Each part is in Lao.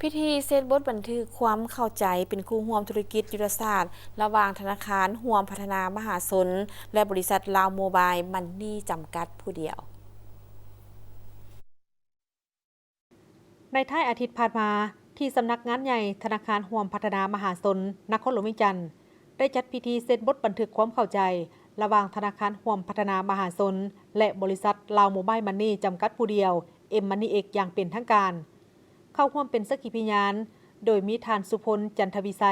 ພິທີເຊັນບົດບັນທຶກຄວາມເຂົ້າໃຈເປັນຄູ່ຮ່ວມທຸລະກິດຍຸດທະສາດ ລະຫວ່າງທະນາຄານຮ່ວມພັດທະນາມະຫາຊົນ ແລະ ບໍລິສັດລາວໂມບາຍມັນນີຈຳກັດຜູ້ດຽວ. ໃນທ້າຍອາທິດຜ່ານມາ, ທີ່ສຳນັກງານໃຫຍ່ທະນາຄານຮ່ວມພັດທະນາມະຫາຊົນ ນະຄອນຫຼວງວຽງຈັນ ໄດ້ຈັດພິທີເຊັນບົດບັນທຶກຄວາມເຂົ້າໃຈ ລະຫວ່າງທະນາຄານຮ່ວມພັດທະນາມະຫາຊົນ ແລະ ບໍລິສັດລາວໂມບາຍມັນນີຈຳກັດຜູ້ດຽວ M Money X ຢ່າງເປັນທາງການ. ເຂົ້າຮ່ວມເປັນສັກຂີພິຍານ ໂດຍມີທ່ານ ສຸພົນ ຈັນທະວິໄຊ,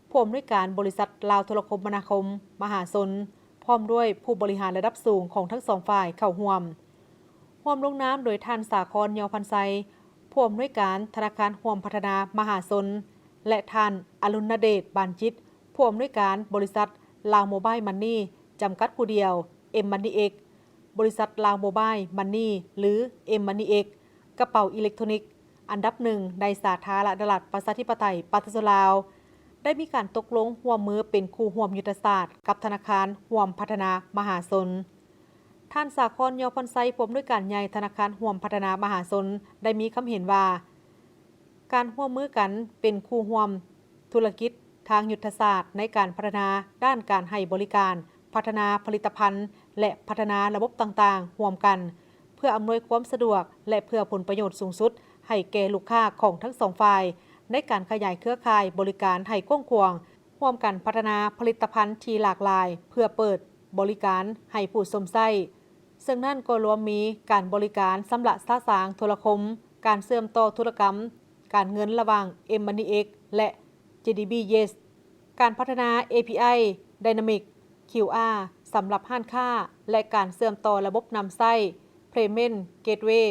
ຜູ້ອຳນວຍການບໍລິສັດລາວໂທລະຄົມມະນາຄົມມະຫາຊົນ, ພ້ອມດ້ວຍຜູ້ບໍລິຫານລະດັບສູງຂອງທັງສອງຝ່າຍເຂົ້າຮ່ວມ. ຮ່ວມລົງນາມໂດຍທ່ານ ສາຄອນ ຍໍພັນໄຊ, ຜູ້ອຳນວຍການທະນາຄານຮ່ວມພັດທະນາມະຫາຊົນ ແລະ ທ່ານ ອະລຸນນະເດດ ບານຈິດ, ຜູ້ອຳນວຍການບໍລິສັດລາວໂມບາຍມັນນີຈຳກັດຜູ້ດຽວ M Money X, ບໍລິສັດລາວໂມບາຍມັນນີ ຫຼື M Money X ກະເປົາອີເລັກໂທຣນິກອັນດັບໜຶ່ງໃນສາທາລະນະລັດປະຊາທິປະໄຕປະຊາຊົນລາວ ໄດ້ມີການຕົກລົງຮ່ວມມືເປັນຄູ່ຮ່ວມຍຸດທະສາດກັບທະນາຄານຮ່ວມພັດທະນາມະຫາຊົນ. ທ່ານ ສາຄອນ ຍໍພັນໄຊ, ຜູ້ອຳນວຍການໃຫຍ່ທະນາຄານຮ່ວມພັດທະນາມະຫາຊົນ ໄດ້ມີຄຳເຫັນວ່າ ການຮ່ວມມືກັນເປັນຄູ່ຮ່ວມທຸລະກິດທາງຍຸດທະສາດໃນການພັດທະນາດ້ານການໃຫ້ບໍລິການ, ພັດທະນາຜະລິດຕະພັນ ແລະ ພັດທະນາລະບົບຕ່າງໆຮ່ວມກັນ ເພື່ອອຳນວຍຄວາມສະດວກ ແລະ ເພື່ອຜົນປະໂຫຍດສູງສຸດໃຫ້ແກ່ລູກຄ້າຂອງທັງສອງຝ່າຍ ໃນການຂະຫຍາຍເຄືອຂ່າຍບໍລິການໃຫ້ກວ້າງຂວາງ, ຮ່ວມກັນພັດທະນາຜະລິດຕະພັນທີ່ຫຼາກຫຼາຍ ເພື່ອເປີດບໍລິການໃຫ້ຜູ້ຊົມໃຊ້. ເຊິ່ງນັ້ນກໍລວມມີການບໍລິການຊຳລະສະສາງໂທລະຄົມ, ການເຊື່ອມຕໍ່ທຸລະກຳການເງິນລະຫວ່າງ M Money X ແລະ JDB Yes, ການພັດທະນາ API Dynamic QR ສຳລັບຮ້ານຄ້າ ແລະ ການເຊື່ອມຕໍ່ລະບົບນຳໃຊ້ Payment Gateway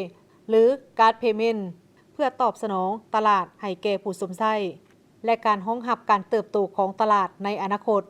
ຫຼື Card Payment ເພື່ອຕອບສະໜອງຕະຫຼາດໃຫ້ແກ່ຜູ້ຊົມໃຊ້ ແລະ ການຮອງຮັບການເຕີບໂຕຂອງຕະຫຼາດໃນອະນາຄົດ.